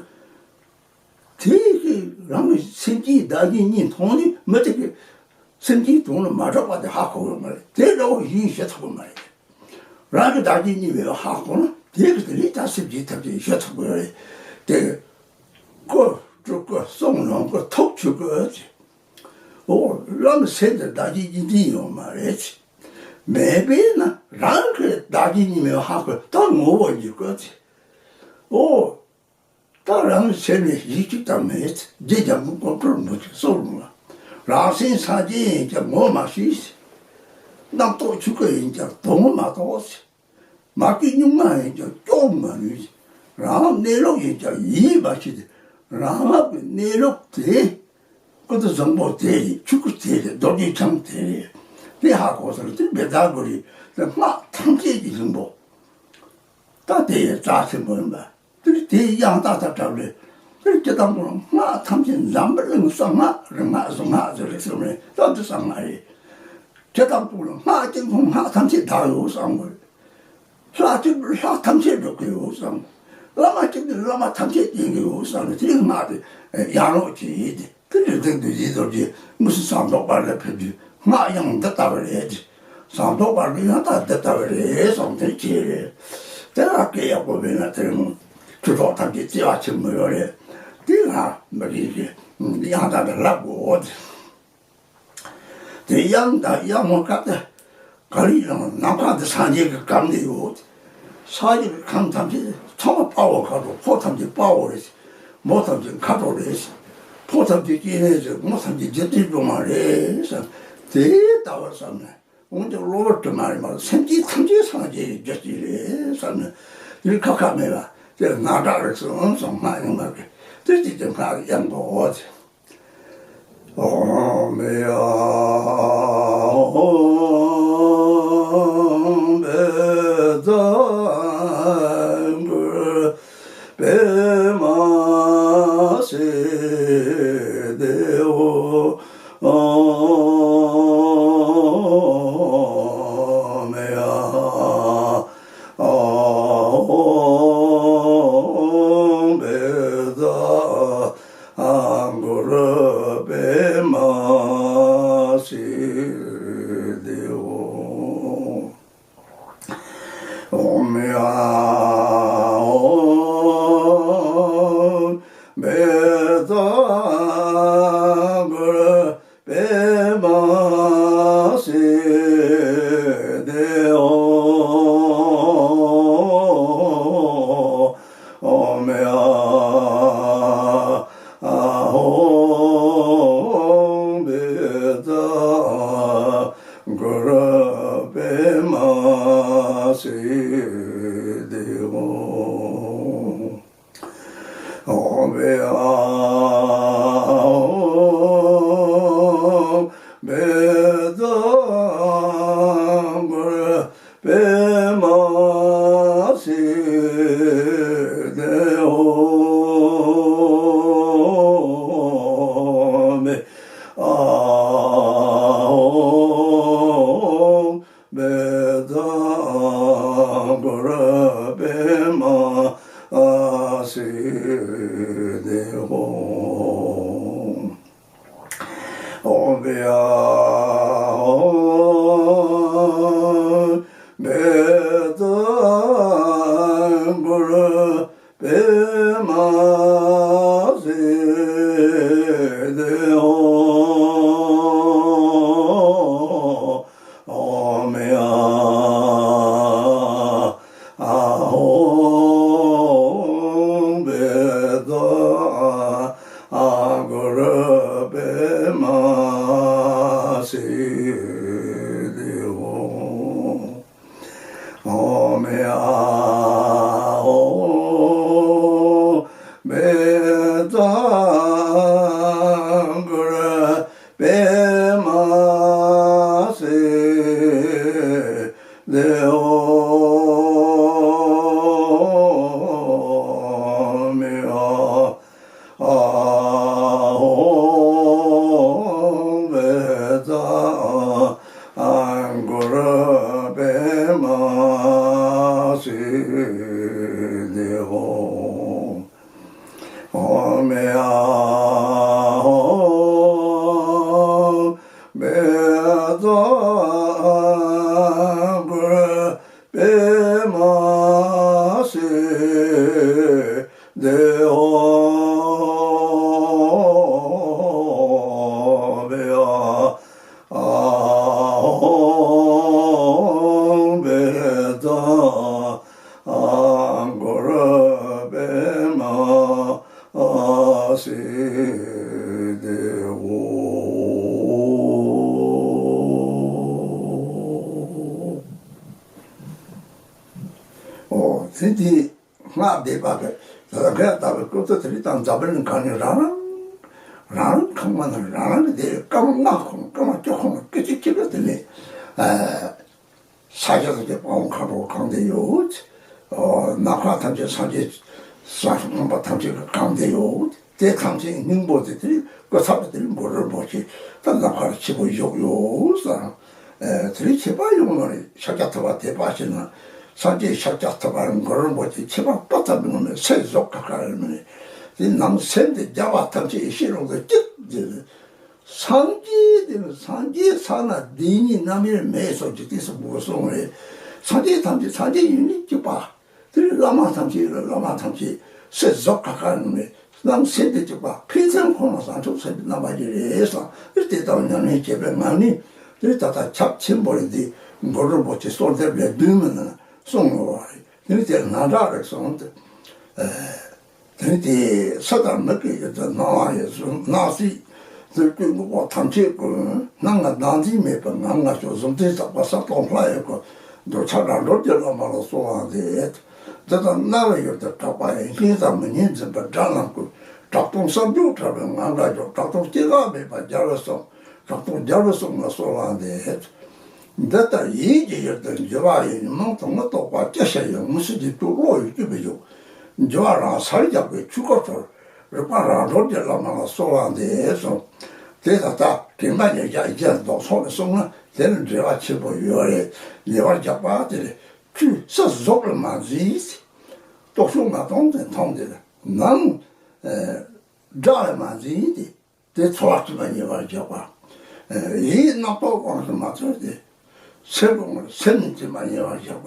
དེ་གི་རང་གི་སེམས་ཅན་བདག་གིས་གཉིས་མཐོང་ནས་མི་དེ་གི་སེམས་ཅན་དོན་ལ་མ་གྲགས་པ་དེ་ཧ་གོ་གི་མ་རེད། དེ་འདྲ་བོ་ཡིན་ཤེས་ཐུབ་ཀྱི་མ་རེད། རང་གི་བདག་གིས་གཉིས་མེད་པ་ཧ་གོ་ན་དེ་གི་དེ་ལས་ད་སེམས་ཅན་ཐམས་ཅད་ཤེས་ཐུབ་ཀྱི་རེད། དེ་གི་སྐུ་སྤྲུལ་སྐུ་གསུང་ལོངས་སྐུ་ཐུགས་ཆོས་སྐུ་ཟེར། ཨོ་བླ་མ་སེམས་དེ་བདག་གིས་གཉིས་འཛིན་ཡོད་མ་རེད། མེད་པས་ན་རང་གི་བདག་གིས་གཉིས་མེད་པ་ཧ་གོ་ད་ངོ་བོ་ཉིད་སྐུ་ཟེར། ཨོ། ད་རང་སེམས་ནི་གཞི་གཅིག་ཀྱང་མེད། རྗེ་འཇམ་མགོན་ཀོང་སྤྲུལ་མུ་ཁྱུད་གསུང་ལ། རང་སེམས་སངས་རྒྱས་ཡིན་ཀྱང་ངོ་མ་ཤེས། རྣམ་རྟོག་ཆོས་སྐུ་ཡིན་ཀྱང་དོན་མ་རྟོགས། མ་བསྐྱོད་གཉུག་མ་ཡིན་ཀྱང་སྐྱོབ་མ་ནུས། རང་གནས་ལུགས་ཡིན་ཀྱང་ཡིད་མ་ཆེས་ཏེ། རང་ངག་གི་གནས་ལུགས་དེ། ཀུན་ཏུ་བཟང་པོ་དེ་རེད། ཆོས་སྐུ་དེ་རེད། རྡོ་རྗེ་འཆང་དེ་རེད། དེ་ཧ་གོ་ས་ལ་དེ་བེ་ད་གོ་རེད། དེ་སྔགས་ཐམས་ཅད་ཀྱི་སྙིང་པོ། ད་དེ་ཡི་རྩ་ཆེན་པོ་ཡིན་པ། དེར་དེའི་དབྱངས་རྟ་དང་འདྲ་བ་རེད། དེར་སྤྱིར་བཏང་པོ་སྔགས་ཐམས་ཅད་འཛམ་བུ་གླིང་གསང་སྔགས་རིག་སྔགས་གཟུངས་སྔགས་ཟེར་རིགས་གསུམ་རེད། ད་འདི་གསང་སྔགས་རེད། སྤྱིར་བཏང་པོ་ལ་སྔགས་གཅིག་ཁོང་སྔགས་ཐམས་ཅད་བདག་ཡོད་གསུངས་པ་རེད། ལྷ་གཅིག་པུ་ལྷ་ཐམས་ཅད་སྒྲུབ་ཀྱི་ཡོད་གསུངས། བླ་མ་གཅིག་པུ་བླ་མ་ཐམས་ཅད་བསྟེན་གྱི་ཡོད་གསུངས་ནས་དེའི་སྔགས་དེ་ཡང་ལོག་བྱས་ཏེ། དེ་ལས་ཐེག་ཏུ་རྗེས་ཐོབ་ཀྱི་དངོས་སུ་ཟངས་མདོག་དཔལ་ལ་ཕེབས་དུས་སྔགས་དབྱངས་འདི་ལྟ་བུ་རེད། ཟངས་མདོག་དཔལ་གྱི་དབྱངས་རྟ་འདི་ལྟ་བུ་རེད་གསུངས་དེ་བྱས་རེད། དེ་ལ་སྐད་ཡག་པོ་བས་ན་དེ་རིང་ཆོས་གྲོགས་ཐམས་ཅད་བརྩེ་བ་ཆེན་མོ་ཡོད་རེད། དེ་ང་མི་རིགས་ཀྱི་དབྱངས་རྟ་འདི་ལབ་དགོས། དེ་དབྱངས་དང་དབྱངས་མོ་སྐབས་དེ། ག་རེ་ཡང་ནམ་མཁའ་འདི་སངས་རྒྱས་ཀྱི་གམ་དེ་ཡོད། ས་ཡི་ཁམས་ཐམས་ཅད་ཚང་མ་དཔའ་བོ་ཁ་དྲོ། ཕོ་ཐམས་ཅད་དཔའ་བོ་རེད། མོ་ཐམས་ཅད་ཁ་དྲོ་རེད། ཕོ་ཐམས་ཅད་སྐྱེ་གནས་རེད། མོ་ཐམས་ཅད་རྗེ་བཙུན་སྒྲོལ་མ་རེད་ཟེར། དེ་ལྟ་བུར་བསམ་ནས་འོན་ཀྱང་གློ་བུར་དུ་མ་རེད་མ་རེད། སེམས་ཅན་ཐམས་ཅད་སངས་རྒྱས་ཀྱི་རྒྱུ་ཅིག་རེད་བསམ་ནས་དེ་ཁ་ཁ་མེད་ལ་དེ་སྔགས་གྲགས་རེད་གསུངས་སོང་། སྔགས་ཡང་མ་རེད། དེ་ཅིག་ཀྱང་སྔགས་ཡང་གོ། ཨོཾ་ཨཱཿཧཱུྃ་བཛྲ་གུ་རུ་པདྨ། ཨོཾ་བཛྲ་གུ་རུ་པདྨ་སིདྡྷི་ཧོ། ཨོཾ་ཨཱཿཧོ་བཛྲ་གུ་རུ་པདྨ་སིདྡྷི་ཧོ། ཨོཾ་ཨཱཿཧོ་བཛྲ་གུ་རུ་པདྨ་སིདྡྷི་ཧོ། ཨོཾ་ཨཱཿཧོ་བཛྲ་གུ་རུ་པདྨ་སིདྡྷི་ཧོ། ཨོཾ་ཨཱཿཧོ་བཛྲ་གུ་རུ་པདྨ་སིདྡྷི་ཧོ། ཨོཾ་ཨཱཿཧོ་བཛྲ་གུ་རུ་པདྨ་སིདྡྷི་ཧོ། ཨོཾ་ཨཱཿཧོ་བཛྲ་གུ་རུ་པདྨ་སིདྡྷི་ཧོ། ཨོཾ་ཨཱཿཧོ་བཛྲ་གུ་རུ་པདྨ་སིདྡྷི་ཧོ། ཨོཾ་ཨཱཿཧོ་བཛྲ་གུ་རུ་པདྨ་སིདྡྷི་ཧོ། ཨཱཿཧོ་བཛྲ་གུ་རུ་པདྨ་སིདྡྷི་ཧོ། ཨོ་དེ་དེ། སྔགས་བཟླས་པ་གི་ད་ལྟ་ག་ཡ་ལྟ་བུའི་སྐབས་སུ་དེ་རིགས་དང་འཛམ་བུ་གླིང་གང་ནས་རང་རང་རང་རང་ཁང་པ་ན་རང་རང་གི་དེ་སྐར་མ་ལྔ་ཁོངས་སྐར་མ་བཅུ་ཁོངས་སྐད་ཅིག་གཅིག་ལ་དེ་ནས་ས་སྐྱ་ཐམས་ཅད་དཔའ་བོ་མཁའ་འགྲོ་གང་བསྡད་ཡོད། ནམ་མཁའ་ཐམས་ཅད་སངས་རྒྱས་སངས་རྒྱས་ཁང་པ་ཐམས་ཅད་ཀྱི་གང་བསྡད་ཡོད། དེ་ཐམས་ཅད་སྙིང་པོ་དེ་དེ་རིགས་སྐུ་ཚབ་དེ་རིགས་གུ་རུ་རིན་པོ་ཆེ་ད་ནམ་མཁའ་ལ་ཆེན་པོ་བཞུགས་ཡོད་ཟེར། དེ་རིང་ཁྱད་པར་ཡོང་བ་རེད། ཤཱཀྱ་ཐུབ་པ་དད་པ་བྱས་ན་སངས་རྒྱས་ཤཱཀྱ་ཐུབ་པ་རང་གུ་རུ་རིན་པོ་ཆེ་ཁྱད་པར་དཔག་ཚད་མེད་ནས་སེམས་རྫོགས་ཁ་ཁ་རེད་མ་རེད། དེ་ནང་སེམས་དེ་རྒྱལ་བ་ཐམས་ཅད་ཡེ་ཤེས་རང་དུ་སྐྱེས་དེ་རེད། སངས་རྒྱས་དེ་ནི་སངས་རྒྱས་ས་ན་བདེན་གཉིས་རྣམ་དབྱེར་མེད་སོགས་ཀྱི་དུས་སུ་འགོད་སོང་རེད། སངས་རྒྱས་ཐམས་ཅད་སངས་རྒྱས་ཡུལ་ནི་གཅིག་པ། དེ་ནི་བླ་མ་ཐམས་ཅད་ལ་བླ་མ་ཐམས་ཅད་སེམས་རྫོགས་ཁ་ཁ་ནང་ནས་རྣམ་སེམས་དེ་གཅིག་པ་ཕན་ཚུན་ཁོང་ལ་བཟང་ཕྱོགས་ཟེར་བའི་རྣམ་པ་ཞིག་རེད་བསམ། དེ་དེ་ལྟར་ཉམས་ལེན་བྱས་པའི་ངང་ནས་དེ་ད་ལྟ་ཁྱབ་ཆེན་པོ་རེད། འདི་གུ་རུ་རིན་པོ་ཆེ་གསོལ་འདེབས་ལས་བདུན་མི་ནང་གསུངས་ཡོད་པ་རེད། དེ་ནི་དེ་ང་འདྲ་རེད་གསུངས་ཏེ། དེ་ནི་དེ་ས་དང་མི་གི་ཡུལ་དུ་སྣང་བ་ཡི་གཟུགས་སྣང་སྲིད་དུ་ཀུན་དངོས་པོ་ཐམས་ཅད་ཀུན་སྣང་ང་བདག་འཛིན་མེད་པའི་ངང་ང་བཞུགས། གཟུགས་འཛིན་རྟོག་པ་ས་སྟོང་ལྷ་ཡི་སྐུ། འདོད་ཆགས་རང་གྲོལ་གྱི་བླ་མ་ལ་གསོལ་བ་འདེབས། འདི་ལྟར་སྣང་བའི་ཡུལ་དུ་གྲགས་པ་ཡི། གཉིས་དང་མི་གཉིས་འཛིན་པའི་དགྲ་རྣམས་ཀུན། གྲགས་སྟོང་སར་འཇོག་བྲལ་བའི་ངང་ལ་བཞུགས། གྲགས་སྟོང་སྐྱེ་འགག་མེད་པ་རྒྱལ་བའི་གསུང་། གྲགས་སྟོང་རྒྱལ་བའི་གསུང་ལ་གསོལ་བ་འདེབས། འདི་ལྟར་ཡིད་ཀྱི་ཡུལ་དུ་འགྱུ་བ་ཡི། ཉོན་མོངས་དང་མི་རྟོག་པ་སྐྱེ་ཤེས་ཡོད། མི་སྲིད་ཀྱི་སྐྱོ་བློ་ཡི་སྐྱོ་བའི་ཡུལ། འགྱུ་བ་རང་སར་རྒྱག་པའི་ཆོས་སྐུ་ཚོར། རིག་པ་རང་གྲོལ་གྱི་བླ་མ་ལ་གསོལ་བ་འདེབས་གསུངས། དེ་ད་ལྟ་དྲན་པ་ཉེར་བཞག་ཡིན་ཀྱང་ལྡོག་ཕྱོགས་ནས་གསུངས་ན་དེ་ལ་འབྲེལ་བ་ཆེན་པོ་ཡོད་རེད། ཉེ་བར་རྒྱག་པ་དེ་ལས་ཆོས་ས་ཟོག་ལ་མ་འཛིན། རྟོག་ཞོན་མ་གཏོང་དེ་མཐོང་དེ་ལ་ནང་དགྲ་ལ་མ་འཛིན་ཏེ། དེ་ཚོར་བ་སྐྱེས་པ་ཉེ་བར་བཞག་པ། ཡིད་རྣམ་རྟོག་དབང་དུ་མ་ཚུད་དེ། སེམས་ཀྱི་ངོར་སེམས་ཉིད་སྐྱེས་པ་ཉེ་བར་བཞག་པ།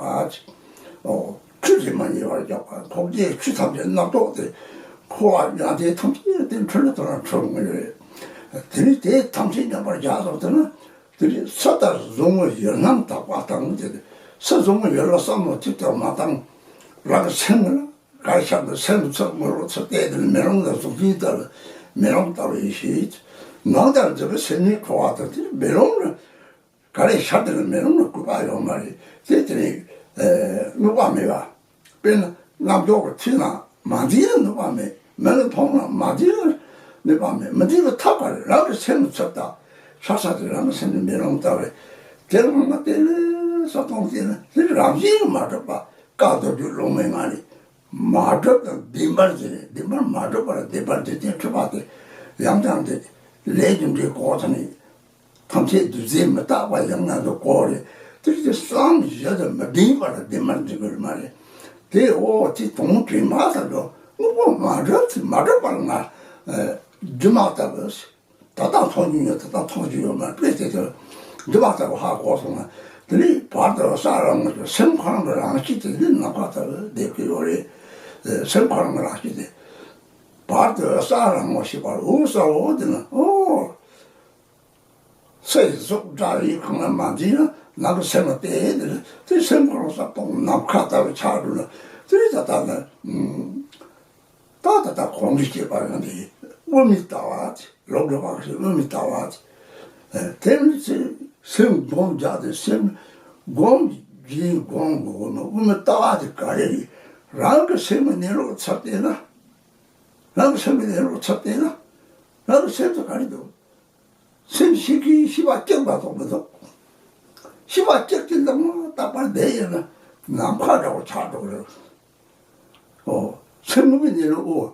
ཨོ། ཆུ་དེ་མ་ཉེས་པར་རྒྱག་པ། འཁོར་འདས་ཆུ་ཐམས་ཅད་རྣམ་རྟོག་སྟེ། འཁོར་བ་ཡང་དེ་ཐམས་ཅད་དེ་འཁྲུལ་ལ་དོར་ན་འཁྲུལ་ངེས་རེད། དེ་ནི་དེ་ཐམས་ཅད་མཉམ་པར་རྒྱག་སོང་དེ་ན། དེ་ནི་ས་ལྟར་གཟུང་བའི་ཡུལ་རྣམ་དག་པ་དང་དེ། ས་གཟུང་བའི་ཡུལ་ལ་བསམ་བློ་ཐིག་ཐག་མ་བཏང་། རང་གི་སེམས་ལ་གར་ཤར་དུ་སེམས་ཚོར་ངོ་བོ་ཚོར་བལྟས་དེ་ལ་མེ་ལོང་དང་གཟུགས་ཅན་ལྟར་མེ་ལོང་ལྟ་བུ་ཡེ་ཤེས། ནང་ལྟར་འཛིན་པའི་སེམས་ཉིད་འཕྲོ་བ་དང་དེ་ནི་མེ་ལོང་ལ། ག་རེ་ཤར་དེ་ལ་མེ་ལོང་ལ་སྐུད་པ་ཡོད་མ་རེད། དེ་དེ་ནི་ནུས་པ་མེད་པ། དཔེར་ན་རྣམ་རྟོག་གི་མཐུལ་ན་མ་འཛིན་ལ་ནུས་པ་མེད། མེ་ལ་མཐོང་ན་མ་འཛིན་ལ་ནུས་པ་མེད། མི་འཛིན་པའི་ཐབས་ག་རེ། རང་གི་སེམས་ལ་ཚུར་ལྟ། ཤར་ས་དེ་རང་གི་སེམས་ལ་མེ་ལོང་ལྟ་བས། དེ་ལ་ངོ་མ་བལྟས་ལས་ས་སྟོང་དེ་ལ་དེ་རང་བཞིན་གྱིས་མ་གྲུབ་པ། བཀག་རྡོ་རྗེ་ལུང་མའི་ངང་ནས་མ་གྲུབ་དང་བདེན་པར་འཛིན། བདེན་པར་མ་གྲུབ་པར་བདེན་པར་འཛིན་དེ་འཁྲུལ་པ་དེ་ཡང་དང་དེ་ལས་རྒྱུ་འབྲས་གོ་ཐང་ནས། ཐམས་ཅད་རྡུལ་རྫས་མི་རྟག་པ་ཡང་ང་ཚོ་གོ་རེད། དེ་ཚོ་བསམ་བཞག་ཏུ་མི་བདེན་པ་ལ་བདེན་པར་འཛིན་དགོས་མ་རེད། དེ་འོ་དེ་དོན་དྲན་པ་ལྟར་དུ་དངོས་པོ་མ་གྲུབ་ཚེ་མ་གྲུབ་པར་ང་སྒྱུ་མ་ལྟ་བུ། ད་ལྟ་མཐོང་རྒྱུ་ཡོད། ད་ལྟ་མཐོང་རྒྱུ་ཡོད་མ་རེད། དཔེ་དེ་ཚོ་སྒྱུ་མ་ལྟ་བུ་ཧ་གོ་སོང་ན། དེ་ནས་བར་དུ་ས་རང་ངོ་སེམས་ཁོ་རང་གི་རང་གཤིས་དེ་ནི་ནམ་མཁའ་ལྟ་བུ་བསྡད་ཀྱི་ཡོད་རེད། སེམས་ཁོ་རང་གི་རང་གཤིས་དེ། བར་དུ་ས་རང་ངོ་ཤེས་པར་འོ་ས་འོ་དེ་ན་འོ། སའི་གཟུགས་སྒྲ་ཡིས་གང་ལ་མ་འཛིན་ན། ནང་གི་སེམས་ལ་བལྟས་ཏེ་དེ་སེམས་ཁོ་རང་ས་སྟོང་ནམ་མཁའ་ལྟ་བུ་ཆགས་འགྲོ་ན། དེ་རིང་ད་ལྟ་ན་ད་ད་ལྟ་གོང་གི་སྐྱེས་པ་ཡང་དེ་དབུ་མའི་ལྟ་བ་དེ། ལོག་འགྲོ་བ་ཞིག་དབུ་མའི་ལྟ་བ་དེ། དེ་ནི་ཚེ་སེམས་སྒོམ་རྒྱག་དེ་སེམས་སྒོམ་བཞིན་སྒོམ་དགོས་ན། དབུ་མའི་ལྟ་བ་དེ་ག་རེ་རེད། རང་གི་སེམས་ཀྱི་གནས་ལུགས་ཚུར་བལྟས་ན། རང་གི་སེམས་ཀྱི་གནས་ལུགས་ཚུར་བལྟས་ན། རང་གི་སེམས་སུ་ག་རེ་འདུག་སེམས་ཤེས་ཀྱི་ཤེས་པ་སྐྱེས་པ་ཐོག་མི་འདུག་ཤེས་པ་སྐྱེས་ཀྱི་འདུག་མ་རྟག་པར་བསྡད་ཡོད་ན་ནམ་མཁའ་འདྲ་བོ་ཆགས་འགྲོ་གི་རེད། ཨོ། སེམས་ཀྱི་གནས་ལུགས། ཨོ།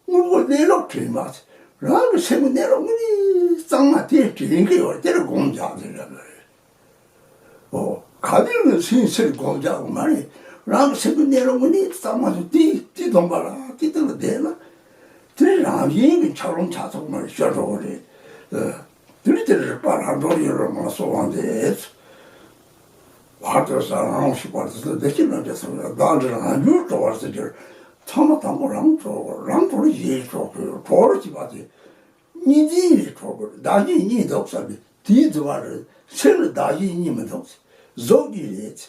དངོས་པོ་གནས་ལུགས་དྲན་པ། རང་གི་སེམས་ཀྱི་གནས་ལུགས་དངོས་གནས་གཙང་མ་དེ་དྲན་གྱི་ཡོད། དེར་སྒོམ་རྒྱག་དེ་རེད། ཨོ། ག་དུས་ནས་སེམས་སེར་སྒོམ་རྒྱག་གི་མ་རེད། རང་གི་སེམས་ཀྱི་གནས་ལུགས་དངོས་གནས་གཙང་མ་དེ་དེ་དེ་སྟོང་པ་ལ་དེ་ལྟ་བུ་བསྡད་ན། དེ་རང་བཞིན་གྱི་འཆར་ལོང་ཆགས་ཐོག་མར་ཤར་འགྲོ་གི་རེད། ཨ། དེ་ནི་དེར་རིག་པ་རང་གྲོལ་ཡུལ་ལ་མ་སོང་བ་འདས། བར་དོའི་ས་རང་ཞིག་པར་དུ་བདེ་སྐྱིད་རྣམས་ཀྱི་ཚོགས་ལ་བདག་འདི་རང་རྒྱུད་གྲོལ་བར་བྱེད་ཕྱིར། ཐ་མ་དང་པོ་རང་གྲོལ་དགོས། རང་གྲོལ་ཞེས་གྲོལ་དགོས། གྲོལ་བྱེད་པ་དེ་གཉིས་འཛིན་ལས་གྲོལ་དགོས། བདག་གཞན་གཉིས་འདུག་བསམ་པའི་དེའི་འཛིན་པ་རེད། སེམས་ལ་བདག་གཞན་གཉིས་མི་འདུག་གཟུགས་ཀྱི་རེད།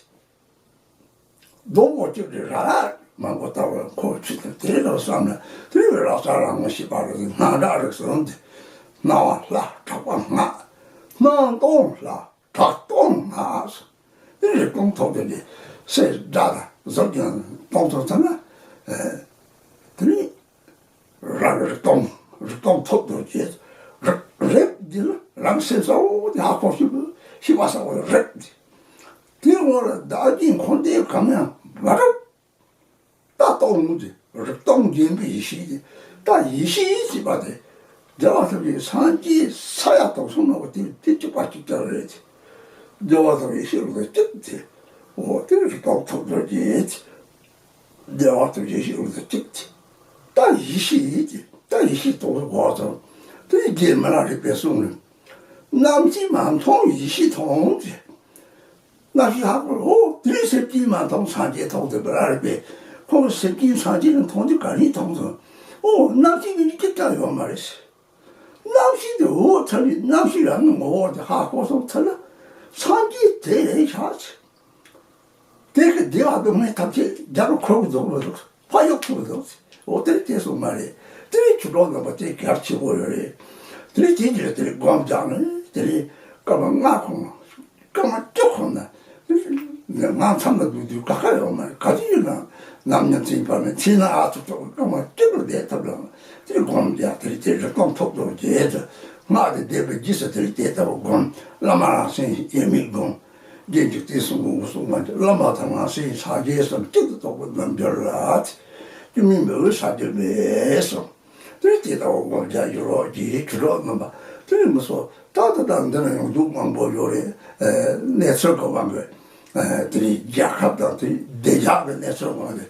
སྡོང་པོ་གཅིག་གི་ར་ར་མང་པོ་ལྟ་བུར་ཁོ་ཆུད་དེ་དེ་ལ་བསམ་ན། དེ་བས་རང་ས་རང་ངོ་ཤེས་པ་རེད། སྣང་གྲགས་རིག་གསུམ་དེ། སྣང་བ་ལྷ་གྲགས་པ་ལྔ། སྣང་སྟོང་ལྷ། གྲགས་སྟོང་ལྔ། དེ་རིག་སྟོང་ཐོབ་དེ་དེ་སའི་སྒྲ་དང་གཟུགས་ཀྱི་སྟོང་ཐོབ་ཚར་ན། ཨེ། དེ་ནི་རང་རིག་སྟོང་། རིག་སྟོང་ཐོབ་འདུག་ཅེས། རིག་རིག་འདི་ལ་རང་སེམས་གསལ་བོ་དེ་ཧ་གོ་ཤེས་པ་ཤེས་པ་གསལ་བོ་རིག་འདི། དེའི་ངོ་ལ་བདག་གི་འཁོར་འདས་གང་ཡང་མ་གྲུབ། ད་སྟོང་ངོ་དེ་རིག་སྟོང་འཛིན་པའི་ཡེ་ཤེས་དེ། ད་ཡེ་ཤེས་ཟེར་བ་དེ་རྒྱལ་བ་ཐམས་ཅད་སངས་རྒྱས་ས་ཡ་དྲུག་གསུམ་ནང་གི་དེ་དེ་གཅིག་པ་གཅིག་ཀྱང་རེད། རྒྱལ་བ་ཐམས་ཅད་ཡེ་ཤེས་ལུགས་དང་གཅིག་དེ། འོ་དེ་རིག་སྟོང་ཐོབ་འདུག་ཅེས། བདེ་བ་དང་ཡེ་ཤེས་ལུགས་དང་གཅིག་སྟེ། ད་ཡེ་ཤེས་ཡིན་ཏེ། ད་ཡེ་ཤེས་རྟོགས་པའི་གོ་དང་། དེ་ནི་རྗེ་མི་ལ་རས་པས་གསུངས་ནས། རྣམ་ཤེས་མ་མཐོང་ཡེ་ཤེས་མཐོང་ཟེར། རྣམ་ཤེས་ཧ་གོ། འོ་དེ་ནི་སེམས་ཅན་མ་མཐོང་སངས་རྒྱས་མཐོང་ཟེར་བ་ལ་རས་པས། ཁོང་གི་སེམས་ཅན་སངས་རྒྱས་ལ་མཐོང་རྒྱུ་ག་ནས་མཐོང་སོང་། འོ་རྣམ་ཤེས་ནི་གཅིག་ཀྱང་ཡོད་མ་རེད། རྣམ་ཤེས་དེ་འོ་ཚར་ནས་རྣམ་ཤེས་རང་གི་ངོ་བོ་དེ་ཧ་གོ་སོང་ཚར་ན། སངས་རྒྱས་དེ་རེད་ཤག་ཟེར། དེ་གི་བདེ་བ་སྡུག་བསྔལ་ཐམས་ཅད་རྒྱབ་ལ་འཁུར་གི་འདུག་མི་འདུག་ཕར་གཡུག་ཐུབ་ཀྱི་འདུག་འོ་དེ་དེ་སོང་མ་རེད། དེ་རིང་ཆོས་གྲོགས་རྣམ་པ་དེ་གལ་ཆེ་པོ་ཡོད་རེད། དེ་རིང་དེ་འདིར་དེ་རིང་སྒོམ་རྒྱག་ནས་དེ་རིང་སྐར་མ་ལྔ་གོང་སྐར་མ་བཅུ་གོང་ན་ང་མཚམས་ལ་འདུག་དུས་ག་ག་ཡོད་མ་རེད། ག་དུས་ཡིན་ན་ནམ་ཉིན་མཚན་བར་ནས་མཚན་ན་ཨ་ཐུ་ཐུ་སྐར་མ་བཅུ་ལ་བསྡད་ཐུབ་ལ་དེ་རིང་སྒོམ་རྒྱག་དེ་རིང་དེ་རིང་སྒོམ་ཐུབ་འདུག་རྗེས་སུ་སྔགས་དེ་བཟླས་པའི་རྗེས་སུ་དེ་རིང་དེ་ལྟ་བུ་སྒོམ་བླ་མ་རང་སེམས་ཡེ་མེད་སྒོམ། རྒྱན་གྱི་བསྟན་སྲུང་གི་སྲུང་མ་བླ་མ་དང་ང་སྲིད་ས་རྗེས་སམ་གཅིག་ཏུ་རྟོགས་པའི་རྣལ་འབྱོར་ལ། སྐྱེ་མེད་མི་འོད་ས་འདིར་མེད་གསུངས། དེ་དེ་ལྟ་བུ་སྒོམ་རྒྱག་ཡོད་རོགས་ཀྱི་དྲི་རོགས་རྣམ་པ་དེ་ནི་མི་སོ་ད་ད་ལྟ་འདི་ན་ཡོང་འདུག་མང་པོ་ཡོད་རེད། གནས་ཚུལ་གོ་བ་འགོད་དེ་ནི་རྒྱལ་ཁབ་དང་དེ་བདེ་འཇགས་ཀྱི་གནས་ཚུལ་གོ་བ་འགོད་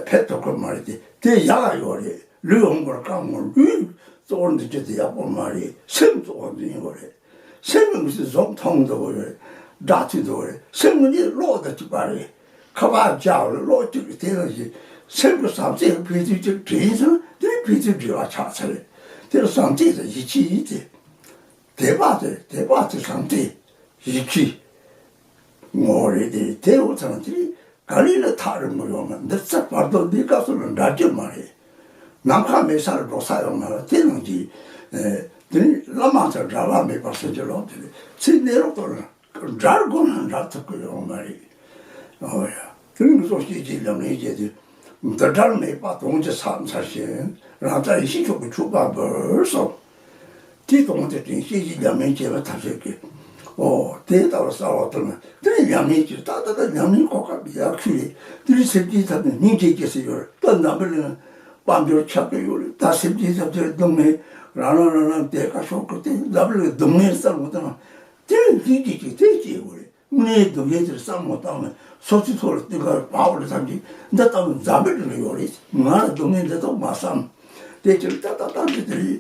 ཕེབས་ཐུབ་ཀྱི་མ་རེད། དེ་དེ་ཡག་ཡོད་རེད། ལུས་འོང་བར་དཀའ་མོ་ལུས་གཙོ་བོར་འཛིན་རྒྱུ་དེ་ཡག་པོ་མ་རེད། སེམས་གཙོ་བོར་འཛིན་དགོས་རེད། སེམས་མི་ཚེ་བཟོ་མཐོང་འདུག་རེད། སྒྲ་ཐོས་འདུག་རེད། སེམས་ངོ་ནས་བློ་དང་གཅིག་པ་རེད། ཁ་པར་བཅར་བ་ལ་ཀློག་རྒྱུ་དེ་ལ་ཞིག་སེམས་ཀྱི་བསམ་ཚད་ཕལ་ཆེར་ཅིག་དྲན་སོང་། དེ་ཕལ་ཆེར་འབྲེལ་བ་ཆགས་ཚར་རེད། དེ་ལ་བསམ་ཚད་དང་ཡིད་ཆེས་དེ། དད་པ་དེ་དད་པ་དེ་བསམ་ཚད་ཡིད་ཆེས་ངོ་བོ་རེད། དེ་དེ་འོ་ཚང་དེ་ག་ལས་ལ་ཐག་རིང་པོ་ཡོང་ན་འདི་ཚེ་བར་དོ་འདི་སྐབས་སུ་ལ་འདྲ་རྒྱུ་མ་རེད། ནམ་མཁའ་མེད་ས་ལ་འགྲོ་ས་ཡོང་མ་རེད། དེ་ནང་གི་དེ་ནི་བླ་མ་དང་འབྲལ་བ་མེད་པར་སེམས་ཀྱི་ལོག་དེ་རེད། ཚེ་གནས་ལུགས་དང་འདྲ་དགོས་ན་འདྲ་ཐུབ་ཀྱི་ཡོང་མ་རེད། ཨོ་ཡ། དེ་ནི་ངུ་སོགས་ཤེས་ཀྱི་ཉམས་ལེན་བྱས་ཏེ། འདི་འདྲར་མེད་པ་དོན་གྱི་ས་མཚར་ཞིང་རང་རྩལ་ཡེ་ཤེས་མཆོག་གི་མཆོད་པ་འབུལ་སོགས། དེའི་དོན་དེ་དྲན་ཤེས་ཀྱི་ཉམས་ལེན་བྱེད་པ་ཐབས་ཤེས་ཀྱི། ཨོ་དེ་ལྟ་བུ་གསལ་བ་དང་དེ་ནི་ཉམས་ལེན་གྱི་ད་ད་ད་ཉམས་ལེན་གོ་སྐབས་ཡག་ཤོས་རེད། དེ་ནི་སེམས་ཅན་ཐབས་ནི་སྙིང་རྗེ་སྐྱེ་སྲིད་ཡོད་རེད། ད་འཛམ་བུ་གླིང་དཔལ་འབྱོར་ཆགས་ཀྱི་ཡོད་རེད། ད་སེམས་ཅན་ཐབས་དེ་སྡུག་བསྔལ་རང་རང་རང་རང་དེ་ཀ་ཤོག་གི་དེ་འཛམ་བུ་གླིང་སྡུག་བསྔལ་བསམ་བློ་བཏང་དེ་ནི་སྙིང་རྗེ་ཀྱི་དེ་སྐྱེ་དགོས་རེད། དངོས་གནས་སྡུག་བསྔལ་དེར་བསམ་བློ་བཏང་ནས་སོ་སོའི་ཐོག་ལ་གཏིང་ཁར་བབས་པ་ལ་ཐམས་ཅད་འདི་ལྟ་བུ་འཛམ་བུའི་གླིང་ལ་ཡོད་རེད། ང་ལ་སྡུག་བསྔལ་འདི་ལྟ་བུ་མ་བསམ། དེ་ཕྱིར་ཏག་ཏག་ཏག་ཏག་དེ་རེད།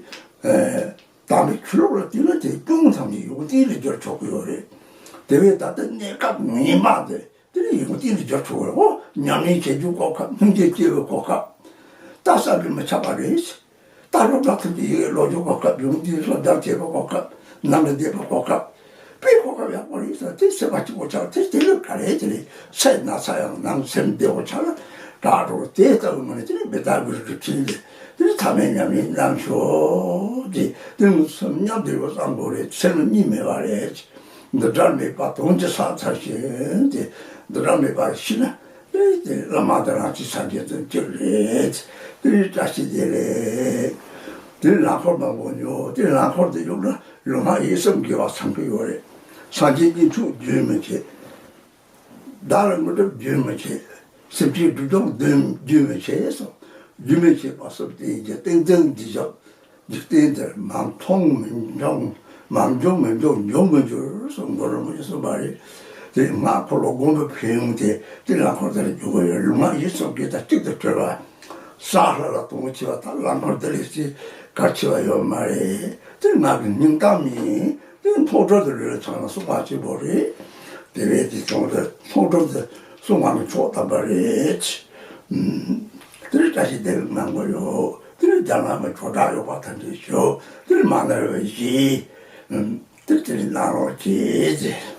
དམ་པའི་ཆོས་ལུགས་ལ་བརྟེན་ན་དེ་སྐྱོན་ཐམས་ཅད་ཡོན་ཏན་ལ་བསྒྱུར་ཆོག་གི་ཡོད་རེད། དེ་བས་ད་ལྟ་གནས་སྐབས་ངན་པ་དེ་དེ་ནི་ཡོན་ཏན་ལ་བསྒྱུར་ཆོག་གི་རེད། འོ་ཉམས་ལེན་བྱེད་རྒྱུའི་གོ་སྐབས། སྙིང་རྗེ་སྐྱེ་བའི་གོ་སྐབས། ད་བསམ་གྱིས་མི་ཁྱབ་པ་རེད། ད་སློབ་གྲྭ་ཐོན་གྱི་ཡོད། སློབ་སྦྱོང་གོ་སྐབས། ཡོང་དུས་སློབ་སྦྱོང་བྱེད་པའི་གོ་སྐབས། ནང་ལ་བསྡད་པའི་གོ་སྐབས། དཔེ་གོ་སྐབས་ཡག་པོ་རེད་ཟེར། དེ་སེམས་པ་སྐྱིད་པོ་ཆགས། དེ་དེ་ལས་ག་རེ་དེ་རེད། སེམས་ན་ཚ་ཡང་ནང་སེམས་བདེ་བོ་ཆགས་ན་དྲག་འགྲོ། དེ་ལྟ་བུ་མ་ནི་དེ་ནི་མི་ལྟ་བུ་རིགས་ཀྱི་ཕྲིན་ལས། དེ་ནི་ཐ་མལ་ཉམས་ལེན་རྣམ་ཤོག་དེ་དེ་ནི་སེམས་མཉམ་བདེ་བོ་བསམ་དགོས་རེད། སེམས་ལ་གཉིད་མེད་པ་རེད། འདི་འདྲ་མེད་པ་དོན་གྱི་ས་མཚར་ཞིང་དེ་འདི་འདྲ་མེད་པ་ཤི་ན། དེ་བླ་མ་དང་རང་གཅིག་སངས་རྒྱས་དང་གཅིག་རེད། དེ་བཀྲ་ཤིས་བདེ་ལེགས། དེ་རླངས་འཁོར་མང་པོ་ཉོ། དེ་རླངས་འཁོར་དེ་ཡོང་ན་ལུས་ངག་ཡིད་གསུམ་དགེ་བ་ཚང་གི་ཡོད་རེད། སངས་རྒྱས་ཀྱི་ཐུགས་རྒྱུན་མི་འཆད། བདག་ལ་དངོས་གྲུབ་རྒྱུན་མི་འཆད། སེམས་ཅན་སྒྲིབ་སྦྱོང་རྒྱུན་མི་འཆད་སོ། རྒྱུན་མི་འཆད་པ་གསུམ་དེ་ཡིན་གྱི་ཏིང་འཛིན་འདི་བཞག་འཇིག་རྟེན་འདིར་མ་མཐོང་མི་འབྱུང་། མ་འབྱུང་མི་འབྱུང་འབྱུང་མི་འགྱུར་སོགས་མགོན་རིན་པོ་ཆེས་གསུངས་པ་རེད། དེ་ང་འཁོར་ལོ་སྒོམ་པའི་ཕན་ཡོན་དེ་དེ་རླངས་འཁོར་དེ་ལ་འཇུག་གི་ཡོད། ལུས་ངག་ཡིད་གསུམ་དགེ་དང་གཅིག་ཏུ་གྲོལ་བ། ས་ལྷ་ལ་དོང་ཆེ་བ་དང་རླངས་འཁོར་དེ་ལས་ཅི་གལ་ཆེ་བ་ཡོད་མ་རེད། དེ་ང་གི་སྙིང་གཏམ་ཡིན། དེ་མཐོང་གྲོལ་དུ་ལུས་ལ་ཆགས་ན་སྲུང་མ་གཅིག་པོ་རེད། དེ་བས་དེ་མཐོང་གྲོལ་མཐོང་གྲོལ་དུ་སྲུང་མ་གི་མཆོག་དམ་པ་རེད། དེ་ནི་བཀྲ་ཤིས་བདེ་ལེགས་གནང་དགོས་ཡོད། དེ་ནི་རྒྱ་ནག་མི་ཆོག་གྲགས་ཡོད་པ་ཐམས་ཅད་ཞུ། དེ་ནི་མ་ནར་བའི་གཞི། དེ་དེ་ནི་གནང་རོགས་གྱིས།